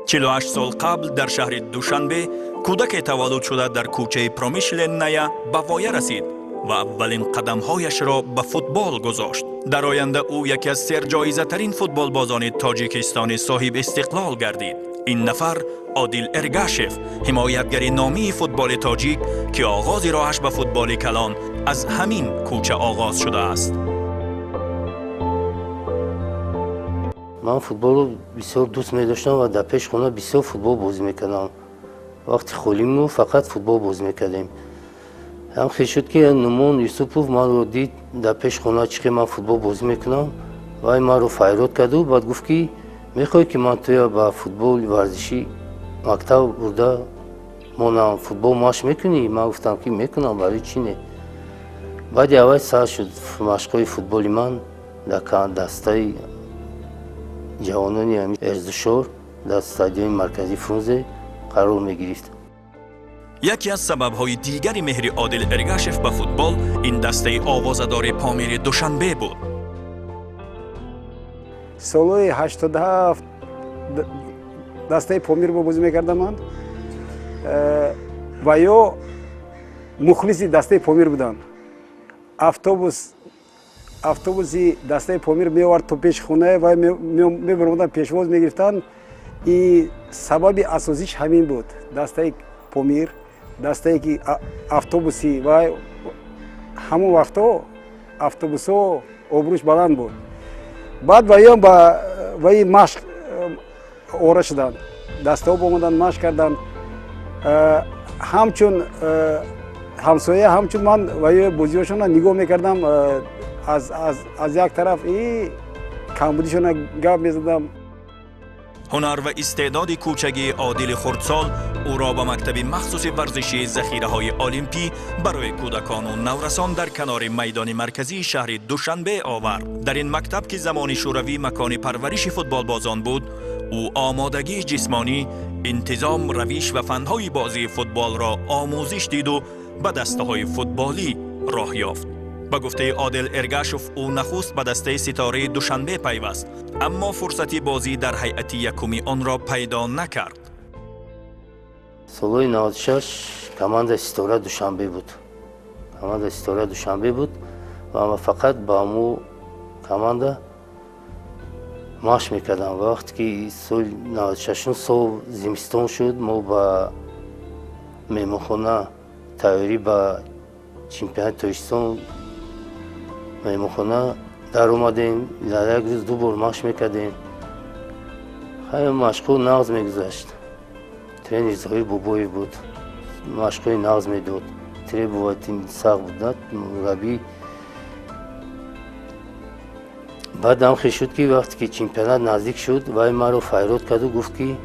48 сол қабл дар шаҳри Душанбе кӯдаке таваллуд шуда дар кӯчаи Промишленная ба воя расид ва аввалин қадамҳояшро ба футбол гузошт. Дар оянда ӯ яке аз серҷоизатарин футболбозони Тоҷикистони соҳибистиқлол гардид. Ин нафар Одил Эргашев, ҳимоятгари номии футболи тоҷик, ки оғози роҳаш ба футболи калон аз ҳамин кӯча оғоз шудааст. Ман футболро бисёр дӯст медоштам ва дар пеши хона бисёр футбол бозӣ мекардам. Вақти холиму фақат футбол бозӣ мекардем. Ҳам хел шуд, ки Нумон Юсупов манро дид дар пеши хона, чӣ хел ман футбол бозӣ мекунам. Вай манро файрод карду баъд гуфт, ки мехоҳӣ, ки ман туя ба футболи варзишӣ мактаб бурда монам, футбол машқ мекунӣ? Ман гуфтам, ки мекунам, барои чӣ не. Баъди аввал сар шуд машқҳои футболи ман дар дастаи ҷавонони Эрзушор, дар стадиони марказии Фрунзе қарор мегирифт. Яке аз сабабҳои дигари меҳри Одил Эргашев ба футбол ин дастаи овозадори Помири Душанбе буд. Солҳои 87 дастаи Помир бо бозӣ мекардам ман ва ё мухлиси дастаи Помир буданд. Автобуси дастаи Помир меовард то пеши хона ва мебаромаданд, пешвоз мегирифтанд. И сабаби асосиш ҳамин буд: дастаи Помир, дастае ки автобуси ва ҳамон вақтҳо автобусҳо обрӯш баланд буд. Баъд ваём ба ваи машқ ора шуданд, дастаҳо омаданд, машқ карданд. Ҳамчун ҳамсоя, ҳамчун ман ваё бозиҳошона нигоҳ мекардам аз як тараф и камбудишона гап мезадам. Ҳунар ва истеъдоди кӯчагии Одили хурдсол ӯро ба мактаби махсуси варзишии захираҳои олимпӣ барои кӯдакону наврасон дар канори майдони марказии шаҳри Душанбе овард. Дар ин мактаб, ки замони шӯравӣ макони парвариши футболбозон буд, ӯ омодагии ҷисмонӣ, интизом, равиш ва фанҳои бозии футболро омӯзиш диду ба дастаҳои футболӣ роҳ ёфт. Ба гуфтаи Одил Эргашев, ӯ нахуст ба дастаи Ситораи Душанбе пайваст, аммо фурсати бозӣ дар ҳайати якуми онро пайдо накард. Солҳои 96 командаи Ситора Душанбе буд, командаи Ситора Душанбе буд ва ман фақат ба ҳамун команда машқ мекардам. Ва вақте ки соли 96-ум сол зимистон шуд, мо ба меҳмонхона тайёрӣ ба чемпионати Тоҷикистон меҳмонхона даромадем. Дар як рӯз ду бор машқ мекардем. Хеле машқҳо нағз мегузашт. Тренер Зоҳир Бобоев буд, машқҳои нағз медод, требовательный сахт буд мураббӣ. Баъд ҳам хел шуд, ки вақте ки чемпионат наздик шуд, вай маро файрод карду гуфт, ки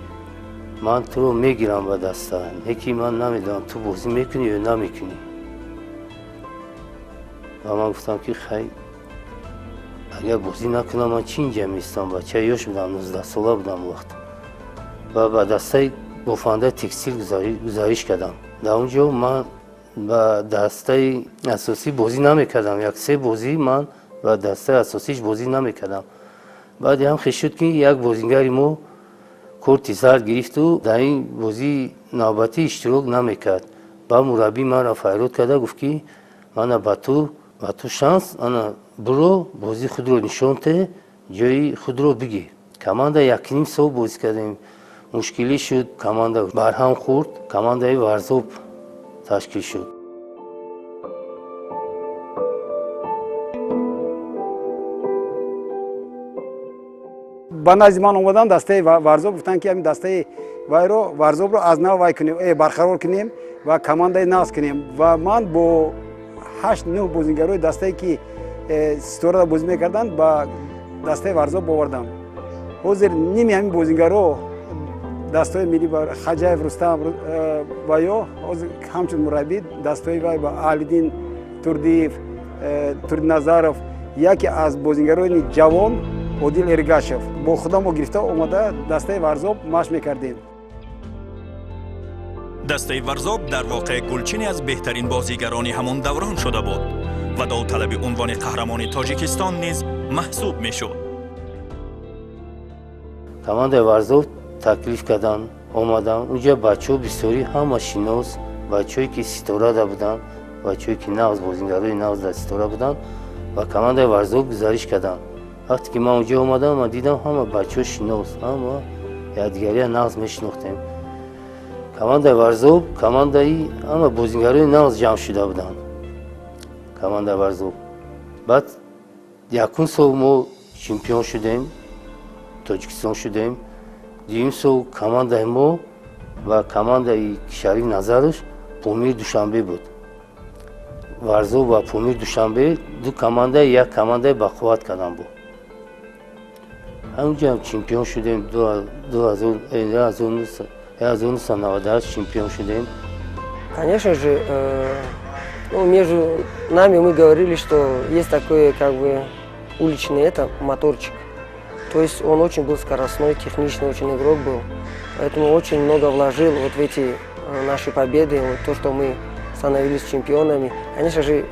ман туро мегирам ба даста, не ки ман намедонам, ту бозӣ мекунӣ ё намекунӣ. Ва ман гуфтам, ки хай, агар бозӣ накунам, ман чӣ инҷа меистам? Бача ёш будам, 19-сола будам вақт. Ва ба дастаи бофандаи текстил гузариш кардам. Дар он ҷо ман ба дастаи асосӣ бозӣ намекардам. Як се бозӣ ман ба дастаи асосиш бозӣ намекардам. Баъди ҳам хел шуд, ки як бозигари мо корти зард гирифту дар ин бозии навбатӣ иштирок намекард. Ба мураббӣ манро файрод карда гуфт, ки мана ба ту шанс, ана буро, бозии худро нишон те, ҷои худро бигир. Команда якним сол бозӣ кардем, мушкилӣ шуд, команда барҳам хӯрд, командаи Варзоб ташкил шуд. Ба назди ман омаданд дастаи Варзоб, гуфтанд, ки ҳамин дастаи вайро, Варзобро, аз нав вай кунем, барқарор кунем ва командаи нағз кунем. Ва ман бо ҳашт нӯҳ бозигарои дастае, ки Ситорада бозӣ мекарданд, ба дастаи Варзоб овардам. Ҳозир ними ҳамин бозигаро дастаҳои миллӣ, Хаҷаев Рустам ва ё ҳозир ҳамчун мураббӣ дастаҳои вай ба Аҳлиддин Турдиев, Турдиназаров, яке аз бозигарони ҷавон Одил Эргашев бо худамо гирифта омада дастаи Варзоб машқ мекардем. Дастаи Варзоб дар воқеъ гулчине аз беҳтарин бозигарони ҳамон даврон шуда буд ва довталаби унвони қаҳрамони Тоҷикистон низ маҳсуб мешуд. Командаи Варзоб Таклиф карданд, омадам. Унҷа бачаҳо бисёрӣ ҳама шинос, бачаҳое ки Ситорада буданд, бачаҳое ки нағз, бозингарои нағз дар Ситора буданд, ба командаи Варзоб гузариш карданд. Вақте ки ман унҷа омадам, ман дидам, ҳама бачаҳо шинос, ҳама якдигария нағз мешинохтем. Командаи Варзоб командаи ҳама бозингарои нағз ҷамъ шуда буданд, командаи Варзоб. Баъд якум сол мо чемпион шудем, Тоҷикистон шудем. Дуюм сол командаи мо ва командаи Шариф Назаровш Помири Душанбе буд. Варзоб ва Помири Душанбе ду команда, як командаи бақувват кардам буд. Ҳаминҷоам чемпион шудем, 1998 чемпион шудем. Конечно же, ну, между нами мы говорили, что есть такой, как бы, уличный это моторчик. То есть он очень был скоростной, техничный очень игрок был. Поэтому очень много вложил вот в эти наши победы, вот то, что мы становились чемпионами. Конечно же,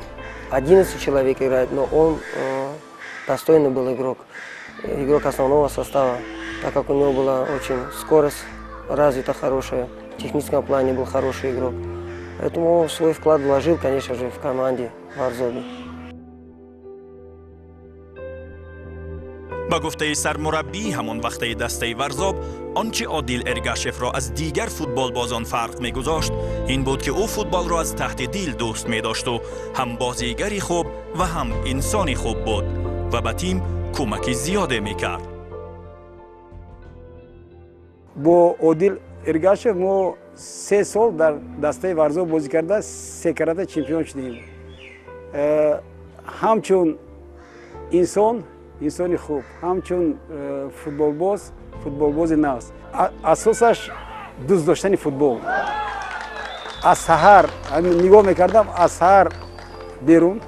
11 человек играет, но он достойный был игрок, игрок основного состава, так как у него была очень скорость развита хорошая, в техническом плане был хороший игрок. Поэтому он свой вклад вложил, конечно же, в команде в Варзобе. Ба гуфтаи сармураббии ҳамон вақтаи дастаи Варзоб, он чи Одил Эргашевро аз дигар футболбозон фарқ мегузошт, ин буд, ки ӯ футболро аз таҳти дил дӯст медошту ҳам бозигари хуб ва ҳам инсони хуб буд ва ба тим кӯмаки зиёде мекард. Бо Одил Эргашев мо 3 сол дар дастаи Варзоб бозӣ карда, се карата чемпион шудем. Ҳамчун инсон инсони хуб, ҳамчун футболбоз футболбози нағз. Асосаш дӯст доштани футбол. Аз саҳар нигоҳ мекардам, аз саҳар берун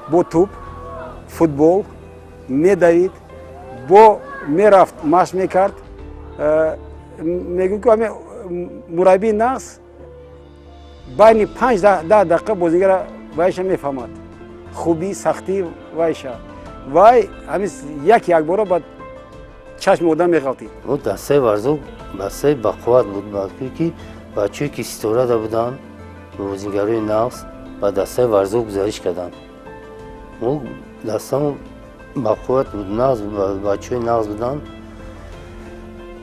бо туп футбол медавид, бо мерафт, машқ мекард. Мегӯм, ки ҳами мураббии нағз байни 5-10 дақиқа бозингара вайша мефаҳмад, хубӣ, сахтӣ вайша. Вай ҳамин як якбора ба чашми одам меғалтид. Мо дастаи Варзоб дастаи бақувват буд, ки бачаҳое ки Ситорада буданд, бозингарои нағз, ба дастаи Варзоб гузариш карданд. Мо дастамо бақувват буд, нағз, бачаҳои нағз буданд.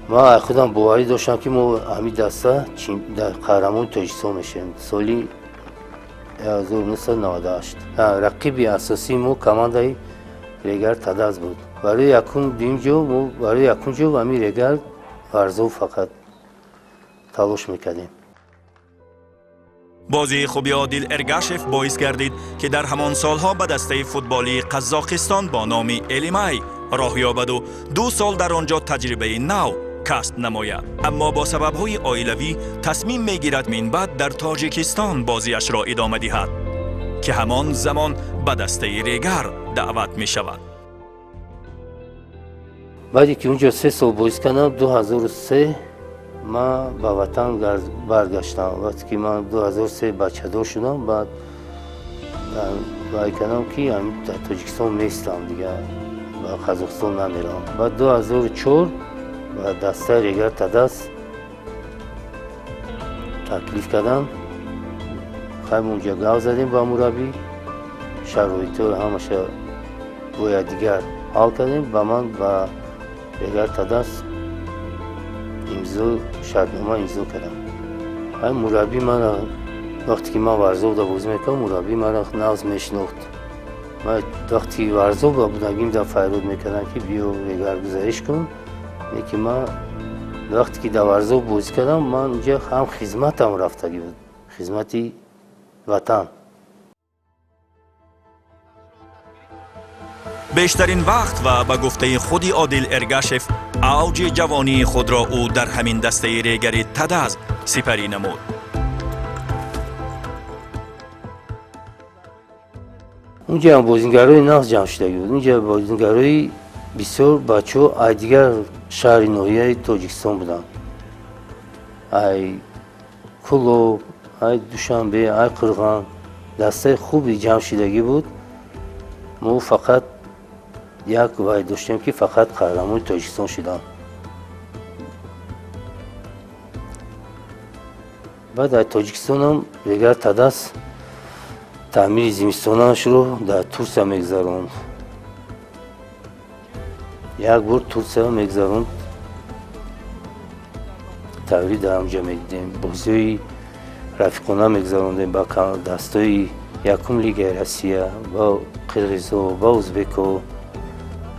Ман худам боварӣ доштам, ки мо ҳамин даста қаҳрамони Тоҷикистон мешавем соли 1998. Рақиби асосии мо командаи Регар Тадаз буд. Барои якум, дуюм ҷо мо барои якум ҷо ҳамин Регар Варзоб фақат талош мекардем. Бозии хуби Одил Эргашев боис гардид, ки дар ҳамон солҳо ба дастаи футболии Қазоқистон бо номи Элимай роҳ ёбаду 2 сол дар он ҷо таҷрибаи нав касб намояд. Аммо бо сабабҳои оилавӣ тасмим мегирад минбаъд дар Тоҷикистон бозиашро идома диҳад, ки ҳамон замон ба дастаи Регар даъват мешавад. Баъде ки унҷо 3 сол бозӣ кардам, 2003 ман ба ватан баргаштам. Вақте ки ман 2003 бачадор шудам, баъд вай кардам, ки дар Тоҷикистон местам, дигар ба Қазоқистон намеравам. Баъд 2004 ба дастаи Регар Тадас таклиф кардам. Хай, унҷа гав задем ба мураббӣ, шароитҳоро ҳамаша бо якдигар ҳал кардем. Ба ман ба Регар Тадас имзо, шартнома имзо кардам. Ҳай, мураббӣ мана, вақте ки ман Варзобда бозӣ мекардам, мураббӣ мара нағз мешинохт. Ман вақте ки Варзобда будагим, да фарёд мекардам, ки биё, Регар гузариш кун. Лекин ман вақте ки дар Варзоб бозӣ кардам, ман унҷа ҳам хизматам рафтагӣ буд, хизмати ватан. Бештарин вақт ва ба гуфтаи худи Одил Эргашев, авҷи ҷавонии худро ӯ дар ҳамин дастаи Регари Тадаз сипарӣ намуд. Унҷа ҳам бозингарои нағз ҷамъ шудагӣ буд. Унҷа бозингарои бисёр бачаҳо ай дигар шаҳри ноҳияи Тоҷикистон буданд, ай Кӯлоб, ай Душанбе, ай Қирған. Дастаи хуби ҷамъ шудагӣ буд. Мо фақат як вай доштем, ки фақат қаҳрамони Тоҷикистон шудам. Баъд дар Тоҷикистонам Регар Тадаз таъмири зимистонаашро дар Турсия мегузаронд. Як бор Турсия мегузаронд, таври дар ҳамҷа медидем. Бозиҳои рафиқона мегузарондем ба дастҳои якум лигаи Россия, ба қирғизо, ба узбеко.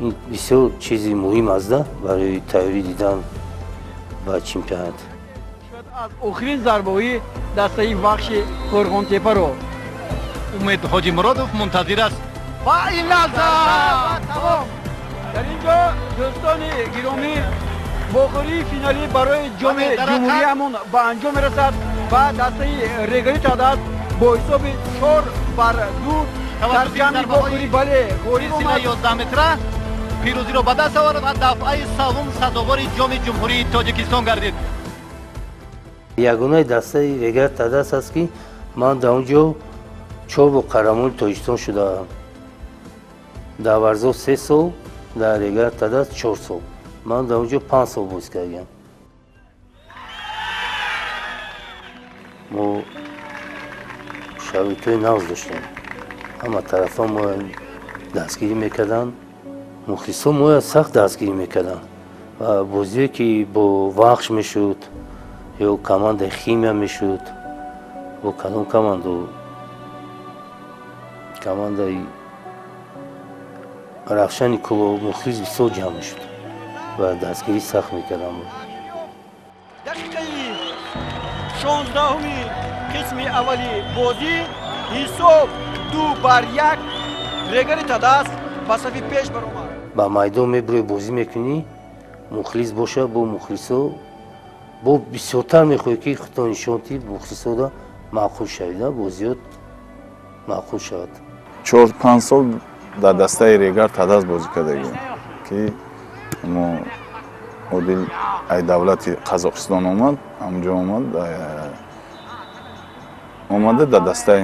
Ин бисёр чизи муҳим аст барои тайёрӣ дидан ба чемпионат. Аз охирин зарбаҳои дастаи Вахши Қӯрғонтепаро Умед Ҳоҷимуродов мунтазир аст ва ин лаҳза тамом. Дар ин ҷо, дӯстони гиромӣ, бохӯрии финалӣ барои ҷоми ҷумҳуриямон ба анҷом мерасад ва дастаи Регари Тадаз бо ҳисоби 4-2 дар ҷамъи бохӯрӣ, бале, ғолиб омад. 11 метра пирӯзиро ба даст овард ва дафъаи севум сазовори ҷоми ҷумҳурии Тоҷикистон гардид. Ягонаи дастаи Регар Тадаз аст, ки ман дар он ҷо 4 бор қаҳрамони Тоҷикистон шудаам. Дар Варзоб 3 сол, дар Регар Тадаз 4 сол. Ман дар он ҷо 5 сол бозӣ кардам. Мо шароитҳои нағз доштем. Ҳама тарафа мо дастгирӣ мекарданд. Мухлисо моя сахт дастгирӣ мекарданд. Ва бозие ки бо Вахш мешуд ё командаи Химия мешуд, бо кадом команду, командаи Равшани Кулоб, мухлис бисёр ҷамъ мешуд ва дастгирӣ сахт мекарданд. Дақиқаи 16-уми қисми аввали бозӣ, ҳисоб 2-1, Регари Тадаз ба сафи пеш баромад. Ба майдон мебурӣ, бозӣ мекунӣ, мухлис боша, бо мухлисо бо бисёртар мехоҳӣ, ки худто нишон диҳӣ, мухлисода маъқул шавӣ, бозиёт маъқул шавад. 4-5 сол дар дастаи Регар Тадаз бозӣ кардагим, ки мо Одил ай давлати Қазоқистон омад, ҳамҷо омад, омада дар дастаи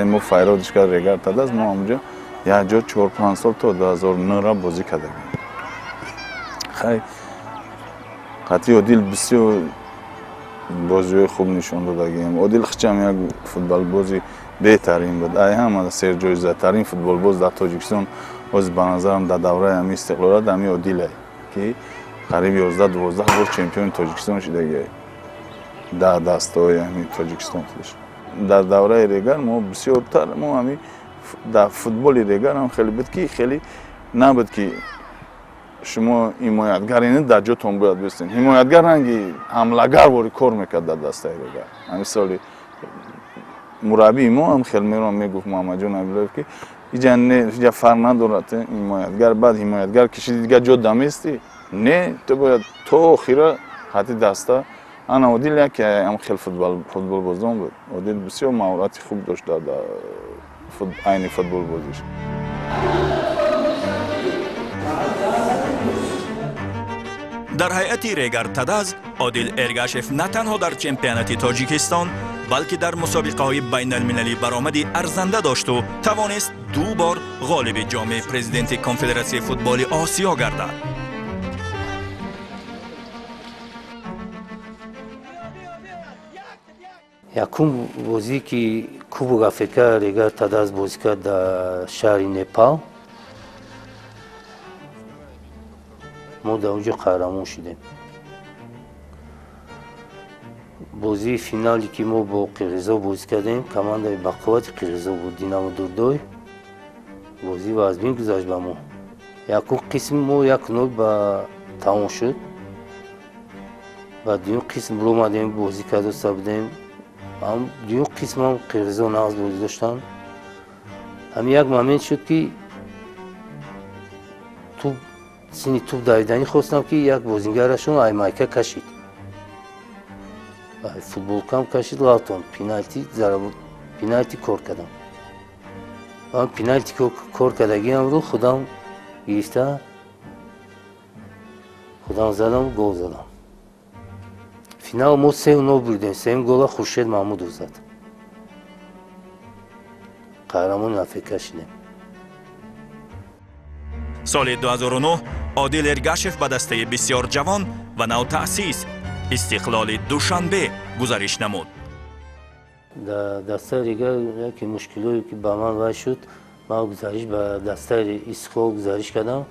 мо файродиш кард Регар Тадаз. Мо ҳамҷо як ҷо 4-5 сол то 2009 бозӣ кардагим. Хай, қатъи Одил бисёр бозиҳои хуб нишон додагим. Одил хичам як футболбози беҳтарин буд. Ай ҳама серҷоизатарин футболбоз дар Тоҷикистон ҳозир ба назарам дар давраи ҳами истиқлолият ҳами Одилай, ки қариб 11-12 бор чемпиони Тоҷикистон шудагиай дар дастаҳои ҳами Тоҷикистон худаш. Дар давраи Регар мо бисёртар, мо ҳами дар футболи Регар ҳам хеле буд, ки хеле набуд, ки шумо ҳимоятгар ини дар ҷотон бояд бистен. Ҳимоятгар ранги ҳамлагар вори кор мекард дар дастаи Регар. Ҳами соли мураббии мо ҳам хел мерон мегуфт, Муҳаммадҷон Абдуллоев, ки иҷа не, иҷа фарқ надорад, ҳимоятгар баъд ҳимоятгар кишиди, дигар ҷо дамести не, ту бояд то охира хати даста. Ана Одил яке ҳам хел футболбозон буд. Одил бисёр маҳорати хуб дошт дар айни футболбозиш. Дар ҳайати Регар Тадаз Одил Эргашев на танҳо дар чемпионати Тоҷикистон, балки дар мусобиқаҳои байналмилалӣ баромади арзанда дошту тавонист 2 бор ғолиби ҷоми президенти Конфедератсияи футболи Осиё гардад. Якум бозӣ, ки Кубок Африка Регар Тадаз бозӣ кард дар шаҳри Непал, мо дар он ҷо қаҳрамон шудем. Бозии финале, ки мо бо қирғизо бозӣ кардем, командаи бақуввати қирғизо буд, Динамо Дурдой. Бозӣ вазмин гузашт ба мо. Якум қисми мо 1-0 ба тамом шуд. Ба дуюм қисм омадем, бозӣ кардоста будем. Ҳам дуюм қисмам қирғизо нағз бозӣ доштанд. Ҳамин як момент шуд, ки туп сини туп давиданӣ хостам, ки як бозингарашон ай майка кашид, футболкам кашид, ғалтон, пенальти пенальти кор кардам. Ман пенальти кор кардагиамро худам гирифта, худам задам, гол задам. Финал мо 3-0 бурдем. Сеюм гола Хуршед Маҳмудов зад. Қаҳрамони Африка шудем. Соли 2009 Одил Эргашев ба дастаи бисёр ҷавон ва навтаъсис Истиқлоли Душанбе Гузариш намуд. Дар дастаи Регар яке мушкилое ки ба ман вай шуд, ман гузариш ба дастаи Истиқлол гузариш кардам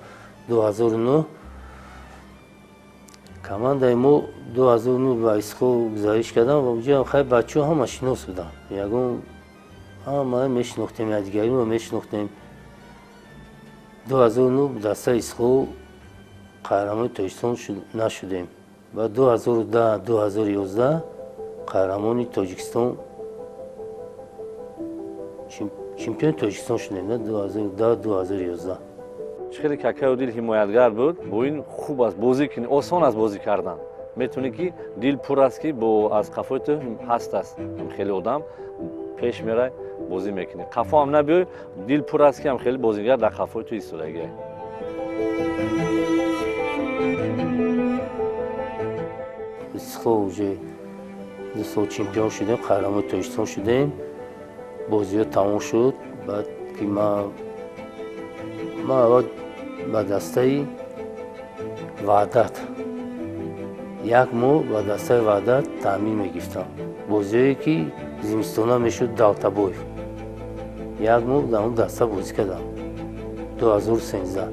2009. Командаи мо 2009 ба Истиқлол гузариш кардам ва уҷа хай бачаҳо ҳама шинос буданд, ягон ҳама мешинохтем, якдигариро мешинохтем. 2009 дастаи Истиқлол қаҳрамони Тоҷикистон нашудем ва 2010 2011 қаҳрамони Тоҷикистон, чемпиони Тоҷикистон шудем 2010 2011. Чӣ хеле ки акаи Одил ҳимоятгар буд, бо ин хуб аст бозӣ кунӣ, осон аст бозӣ кардан. Метавонӣ ки дил пур аст ки бо аз қафои ту ҳаст аст. Хеле одам пеш мерай, бозӣ мекунӣ. Қафо ҳам набиёй, дил пур аст ки ҳам хеле бозингар дар қафои ту истодагиа. Истиқлол уже 2 сол чемпион шудем, қаҳрамони Тоҷикистон шудем. Бозиҳо тамом шуд. Баъд ки ман аввал ба дастаи Ваҳдат як моҳ ба дастаи Ваҳдат таъмин мегирифтам. Бозиҳое ки зимистона мешуд Далтобоев, як моҳ дар он даста бозӣ кардам. 2013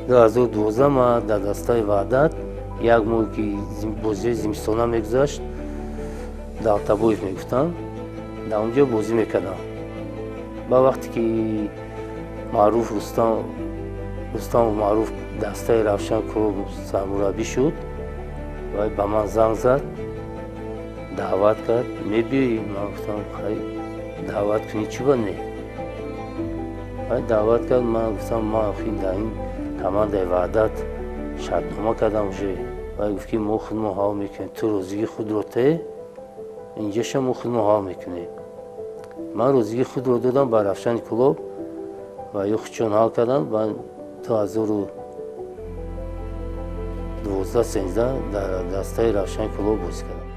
2012 ман дар дастаи Ваҳдат як моҳ ки бозиҳои зимистона мегузашт, Далтобоев мегуфтам, дар он ҷо бозӣ мекардам. Ба вақте ки Маъруф Рустамов Маъруф дастаи Равшан клуб сармураббӣ шуд, вай ба ман занг зад, даъват кард, мебиёӣ? Ман гуфтам, хай, даъват кунӣ, чӣ ба не? Вай даъват кард, ман гуфтам, ман охи дар ин командаи Ваҳдат шартнома кардам уже. Вай гуфт ки мо худмо ҳал мекунем, ту розигии худро те, инҷаша мо худмо ҳал мекунем. Ман розигии худро додам ба Равшани клуб ва ё худшон ҳал карданд. Ман 2012 13 дар дастаи Равшани клуб бозӣ кардам.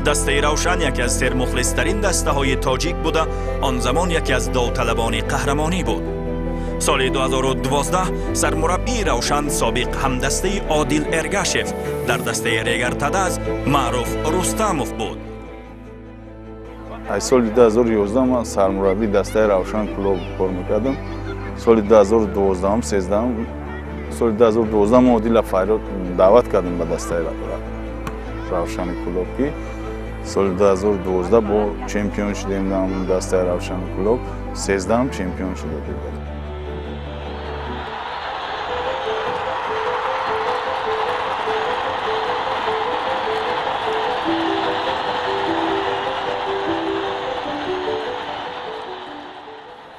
Дастаи Равшан яке аз сермухлистарин дастаҳои тоҷик буда, он замон яке аз довталабони қаҳрамонӣ буд. Соли 2012 сармураббии Равшан собиқ ҳамдастаи Одил Эргашев дар дастаи Регар-ТадАЗ Маъруф Рустамов буд. Аз соли 2011 ман сармураббии дастаи Равшан клуб кор мекардам. Соли 2012 13 соли 2012 мо Одила фарёд даъват кардем ба дастаи Равшани клуб, ки соли 2012 бо чемпион шудем дар дастаи Равшани клуб, 13 чемпион шуда будем.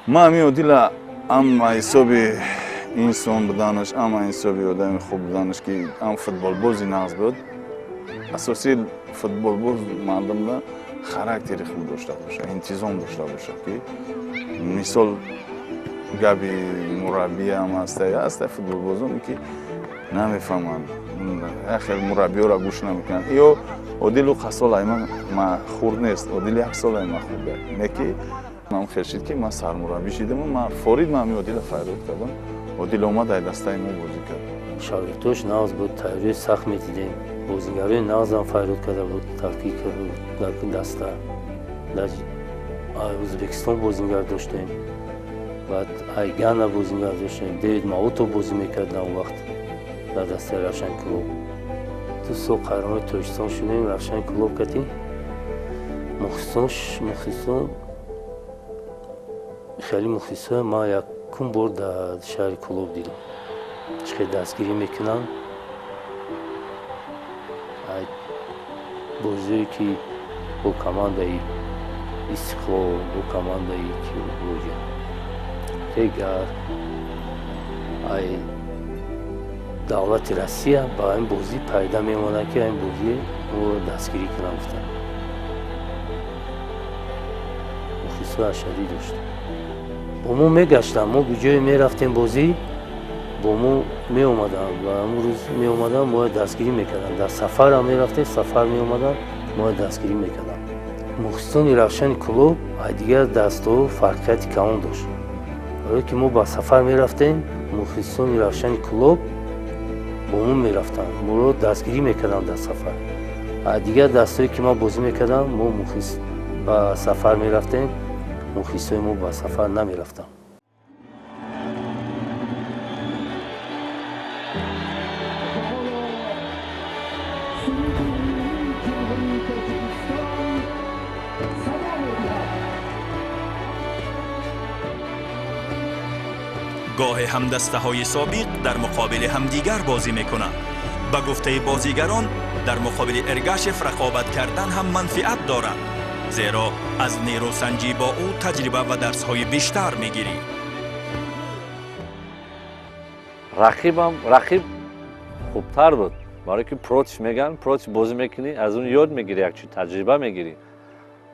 Ман ҳамин Одила ҳама ҳисоби инсон буданаш, ҳама ҳисоби одами хуб буданаш, ки ҳам футболбози нағз буд. Асосии футболбоз мардумда характери хуб дошта бошад, интизом дошта бошад, ки мисол габи мураббиам ҳаста футболбозоне ки намефаҳманд, як хел мураббиёро гӯш намекунанд. Ё Одилу қасолай ман хурд нест, Одил як солай ман хурда, не ки ман хел шид ки ман сармураббӣ шидам, ман форид ман ҳамин Одила фарёд кардам. Одил омад ай дастаи мо бозӣ кард. Шогирдош нағз буд, тайёрии сахт медидем. Бозигарои нағзам фарёд карда буд, таркиб карда буд дар даста. Дар Ӯзбекистон бозингар доштем, баъд Айгана бозингар доштем, Дэвид Маутов бозӣ мекард дар он вақт дар дастаи Равшан клуб. 2 сол қаҳрамони Тоҷикистон шудем, Равшани клуб кардем. Мухлисон хеле мухлисоя ман якум бор дар шаҳри Кӯлоб дидам. Чӣ хел дастгирӣ мекунанд. Бозиҳое ки бо командаи Истиқлол, бо командаи Регар, ай давлати Россия ба ин бозӣ пайдо мемонад, ки ин бозӣ моро дастгирӣ кунанд гуфтанд. Мухлисои ашаддӣ дошт. Бо мо мегаштанд, мо ҷое мерафтем бозӣ, бо мо меомаданд ва ҳамон рӯз меомаданд, моро дастгирӣ мекарданд. Дар сафарам мерафтем, сафар меомаданд, моро дастгирӣ мекарданд. Мухлисони Равшани клуб аз дигар дастҳо фарқияти калон дошт. Барое ки мо ба сафар мерафтем, мухлисони Равшани Кӯлоб бо мо мерафтанд, моро дастгирӣ мекарданд дар сафар. Дигар дастҳое ки ман бозӣ мекардам, мо мухлис ба сафар мерафтем, мухлисои мо ба сафар намерафтанд. Гоҳе ҳам дастаҳои собиқ дар муқобили ҳамдигар бозӣ мекунанд. Ба гуфтаи бозигарон, дар муқобили Эргашев рақобат кардан ҳам манфиат дорад, зеро аз нерӯсанҷӣ бо ӯ таҷриба ва дарсҳои бештар мегирӣ. Рақибам рақиб хубтар буд, барое ки против меган, против бозӣ мекунӣ, аз он ёд мегирӣ, як чи таҷриба мегирӣ.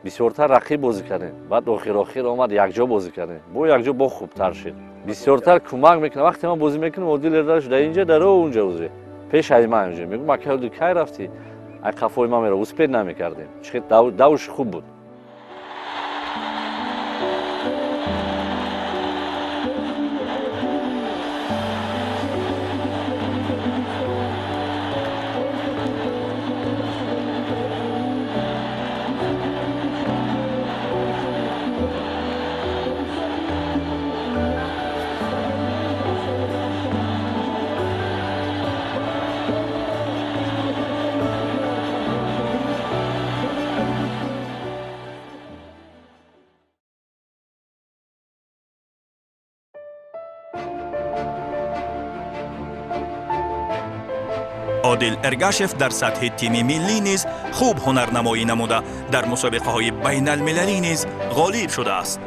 Бисёртар рақиб бозӣ кардем, баъд охир-охир омад якҷо бозӣ кардем, бо якҷо бо хубтар шид. Бисёртар кӯмак мекунад. Вақте ман бозӣ мекунам, Одил Эргашев дар инҷа, дар онҷа узе пеш аз ман инҷа мегӯм, ака Одил кай рафтӣ? Ай қафои ман мера, успед намекардем. Чӣ давш хуб буд. Одил Эргашев дар сатҳи тими миллӣ низ хуб ҳунарнамоӣ намуда, дар мусобиқаҳои байналмилалӣ низ ғолиб шудааст.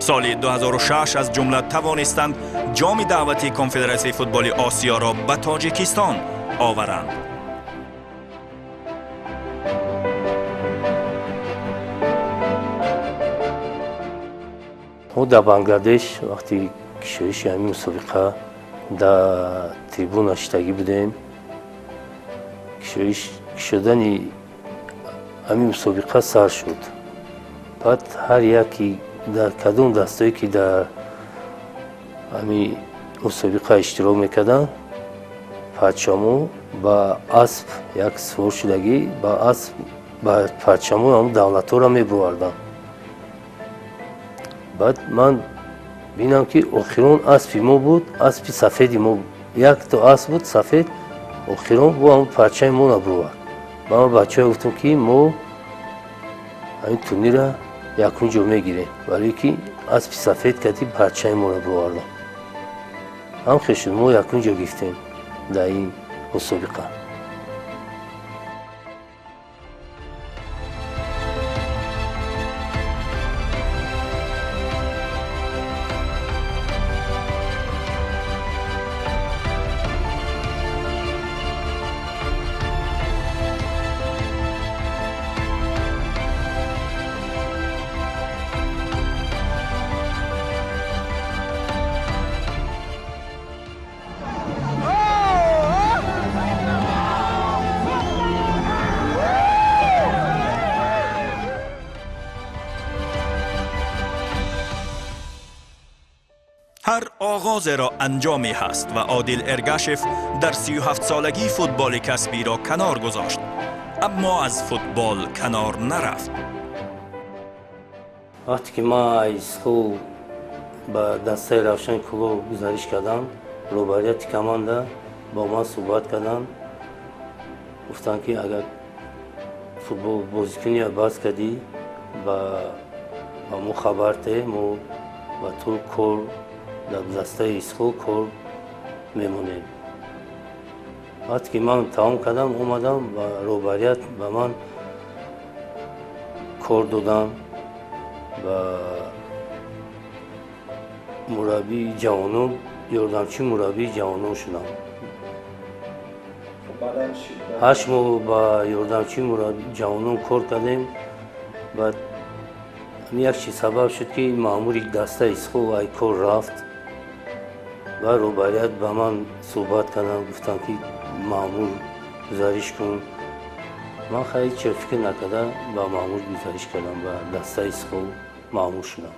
Соли 2006 аз ҷумла тавонистанд ҷоми даъвати Конфедератсияи футболи Осиёро ба Тоҷикистон оваранд. Мо дар Бангладеш вақти кишоиши ҳамин мусобиқа дар трибуна шиштагӣ будем. Кишодани ҳамин мусобиқа сар шуд. Баъд ҳар яке дар кадом дастое ки дар ҳамин мусобиқа иштирок мекарданд, парчамо ба асп як сувор шудагӣ ба асп ба парчамои ҳамн давлатҳоро мебурданд. Баъд ман бинам ки охирон аспи мо буд, аспи сафеди мо, якто асп буд сафед, охирон бо ҳамн парчаи мо набурвард. Ба ман бачаҳо гуфтам ки мо ҳамин турнирро якум ҷо мегирем, барое ки аспи сафед кати парчаи моро бировардам. Ҳам хел шуд, мо якум ҷо гирифтем дар ин мусобиқа. Ҳар оғозеро анҷоме ҳаст ва Одил Эргашев дар 37 солагӣ футболи касбиро канор гузошт, аммо аз футбол канор нарафт. Вақте ки ман аз Истиқлол ба дастаи Равшани Кӯлоб гузариш кардам, роҳбарияти команда бо ман суҳбат карданд, гуфтанд ки агар футбол бозикуниро бас кардӣ, ба мо хабар те, мо ба ту кор дар дастаи Истиқлол кор мемонем. Вақте ки ман тамом кардам, омадам ба роҳбарият ба ман кор додам, ба мураббии ҷавонон, ёрдамчии мураббии ҷавонон шудам. 8 моҳ ба ёрдамчии мураббии ҷавонон кор кардем. Баъд як чиз сабаб шуд ки маъмури дастаи Истиқлол ай кор рафт ва роҳбарият ба ман суҳбат карданд, гуфтанд ки маъмур гузариш кун. Ман хеле чиро фикр накарда ба маъмур гузариш кардам, ба дастаи Истиқлол маъмур шудам.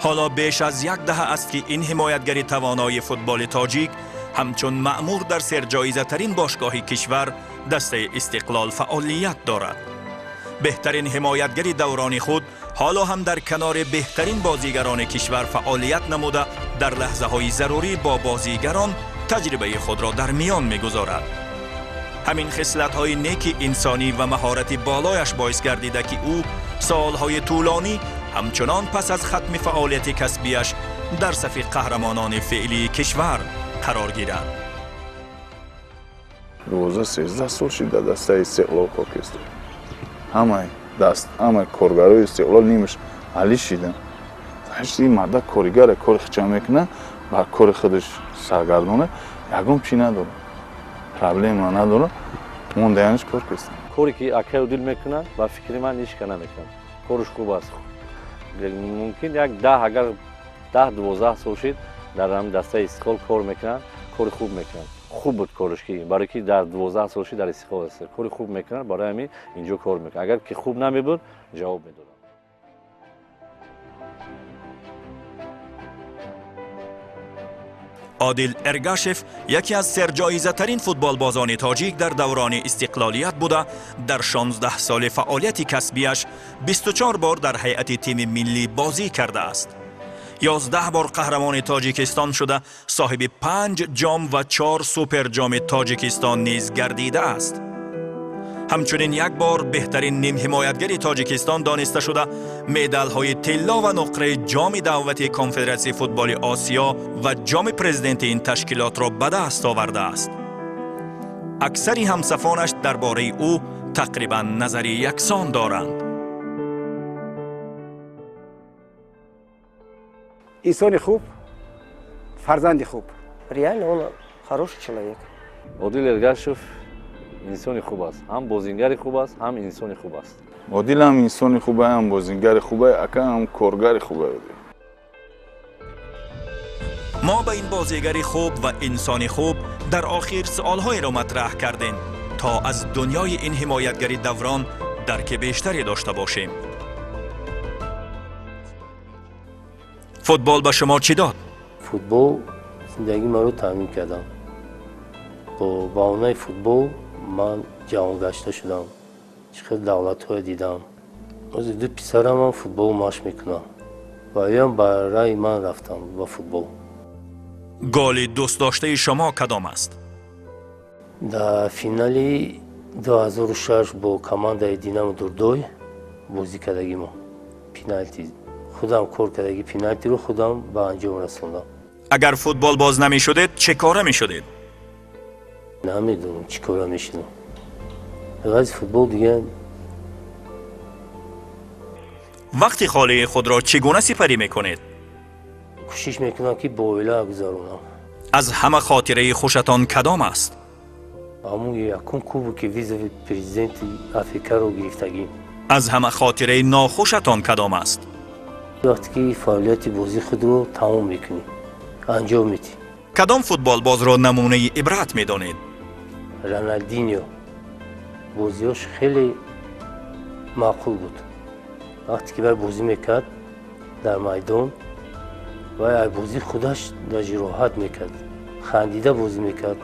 Ҳоло беш аз як даҳа аст, ки ин ҳимоятгари тавонои футболи тоҷик ҳамчун маъмур дар серҷоизатарин бошгоҳи кишвар, дастаи Истиқлол, фаъолият дорад. Беҳтарин ҳимоятгари даврони худ ҳоло ҳам дар канори беҳтарин бозигарони кишвар фаъолият намуда, дар лаҳзаҳои зарурӣ бо бозигарон таҷрибаи худро дар миён мегузорад. Ҳамин хислатҳои неки инсонӣ ва маҳорати болояш боис гардида, ки ӯ солҳои тӯлонӣ ҳамчунон пас аз хатми фаъолияти касбияш дар сафи қаҳрамонони феълии кишвар қарор гирад. 12-13 сол шид дар дастаи Истиқлол кор кистем. Ҳамаи даст, ҳамаи коргарои Истиқлол нимаш али шидан. Значит, ин марда коригаре, кори хича мекунад, бар кори худаш саргардона, ягон чӣ надорад, проблема надорад, мондаянаш кор кистем. Коре ки акай Одил мекунад, ба фикри ман, ҳеч ка намекунад. Кораш хуб аст. Мумкин як 10, агар 10-12 сол шид дар ҳамин дастаи Истиқлол кор мекунад, кори хуб мекунад. Хуб буд кораш, ки барои ки дар 12 сол шид дар Истиқлол аст, кори хуб мекунад, барои ҳамин инҷо кор мекунад. Агар ки хуб намебуд, ҷавоб медодам. Одил Эргашев яке аз серҷоизатарин футболбозони тоҷик дар даврони истиқлолият буда, дар 16 соли фаъолияти касбияш 24 бор дар ҳайати тими миллӣ бозӣ кардааст, 11 бор қаҳрамони Тоҷикистон шуда, соҳиби панҷ ҷом ва чор суперҷоми Тоҷикистон низ гардидааст. Ҳамчунин як бор беҳтарин нимҳимоятгари Тоҷикистон дониста шуда, медалҳои тилло ва нуқраи ҷоми даъвати Конфедератсияи футболи Осиё ва ҷоми президенти ин ташкилотро ба даст овардааст. Аксари ҳамсафонаш дар бораи ӯ тақрибан назари яксон доранд. Инсони хуб, фарзанди хуб. Реально он хороший человек. Одил Эргашев инсони хуб аст, ҳам бозингари хуб аст, ҳам инсони хуб аст. Одил ҳам инсони хубе, ҳам бозингари хубе, ака, ҳам коргари хубе. Мо ба ин бозигари хуб ва инсони хуб дар охир суолҳоеро матраҳ кардем, то аз дунёи ин ҳимоятгари даврон дарки бештаре дошта бошем. Футбол ба шумо чӣ дод? Футбол зиндагии маро таъмин кардам. Бо баҳонаи футбол ман ҷаҳонгашта шудам, чӣ хел давлатҳое дидам. Ҳозир ду писарамам футбол машқ мекунам ва оям ба раъи ман рафтам ба футбол. Голи дӯстдоштаи шумо кадом аст? Дар финали 2006 бо командаи Динамо Дордой бозӣ кардагимо, пеналти худам кор кардаги, пеналтиро худам ба анҷом расондам. Агар футболбоз намешудед, чӣ кора мешудед? Намедонам, чӣ кора мешудам. Ғайри футбол дига. Вақти холии худро чӣ гуна сипарӣ мекунед? Кӯшиш мекунам, ки бо оила гузаронам. Аз ҳама хотираи хушатон кадом аст? Ҳамун якум кубоки вице-президенти АФК-ро гирифтагим. Аз ҳама хотираи нохушатон кадом аст? Вақте ки фаъолияти бозии худро тамом мекунӣ, анҷом медиҳӣ. Кадом футболбозро намунаи ибрат медонед? Роналдиньо. Бозиҳош хеле маъқул буд. Вақте ки вай бозӣ мекард дар майдон, вай аз бозии худаш даже роҳат мекард, хандида бозӣ мекард.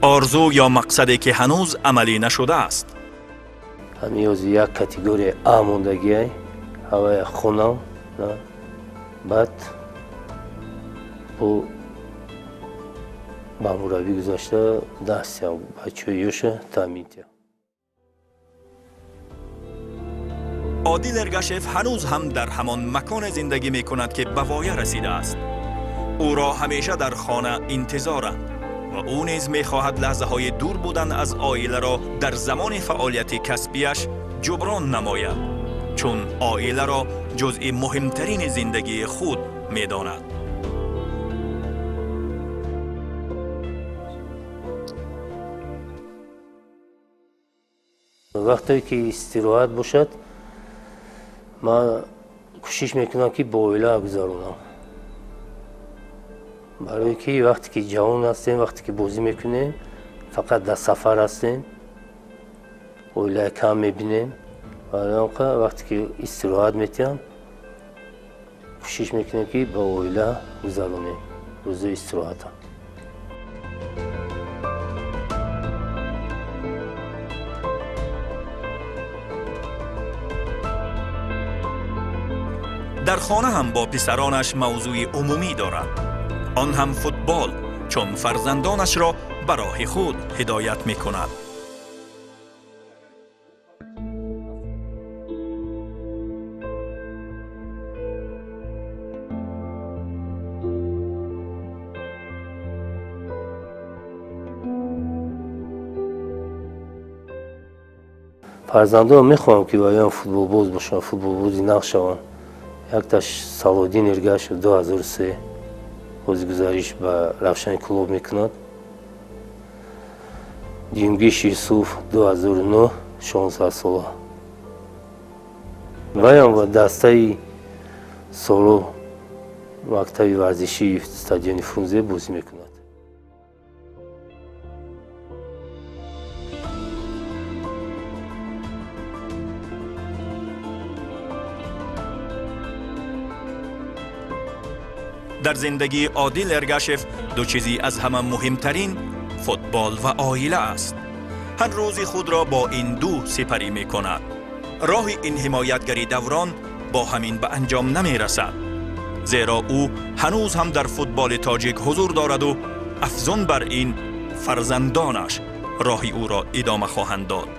Орзу ё мақсаде, ки ҳанӯз амалӣ нашудааст? Ҳамин ҳозир як категорияи А мондагиай, ҳавая хонам, баъд бо ба мураббӣ гузашта дастиям бачаҳои ёша таъмин диҳам. Одил Эргашев ҳанӯз ҳам дар ҳамон маконе зиндагӣ мекунад, ки ба воя расидааст. Ӯро ҳамеша дар хона интизоранд ва ӯ низ мехоҳад лаҳзаҳои дур будан аз оиларо дар замони фаъолияти касбияш ҷуброн намояд, чун оиларо ҷузъи муҳимтарини зиндагии худ медонад. Вақте ки истироҳат бошад, ман кӯшиш мекунам, ки бо оила гузаронам, барое ки вақте ки ҷавон ҳастем, вақте ки бозӣ мекунем, фақат дар сафар ҳастем, оилаи кам мебинем. Барои он вақте ки истироҳат метиҳам, Кӯшиш мекунем, ки ба оила гузаронем рӯзои истироҳата. Дар хона ҳам бо писаронаш мавзӯи умумӣ дорад, он ҳам футбол, чун фарзандонашро ба роҳи худ ҳидоят мекунад. Фарзандон мехоҳам, ки ваён футболбоз бошанд, футболбози нағз шаванд. Якташ Салоддин Эргашев 2003 бозигузариш ба Равшани Кӯлоб мекунад. Диюмгиш Юсуф 2009, 16 сола. Ваям ба дастаи соло мактаби варзишии стадиони Фрунзе бозӣ мекунад. Дар зиндагии Одил Эргашев ду чизи аз ҳама муҳимтарин футбол ва оила аст. Ҳар рӯзи худро бо ин ду сипарӣ мекунад. Роҳи ин ҳимоятгари даврон бо ҳамин ба анҷом намерасад, зеро ӯ ҳанӯз ҳам дар футболи тоҷик ҳузур дораду афзун бар ин фарзандонаш роҳи ӯро идома хоҳанд дод.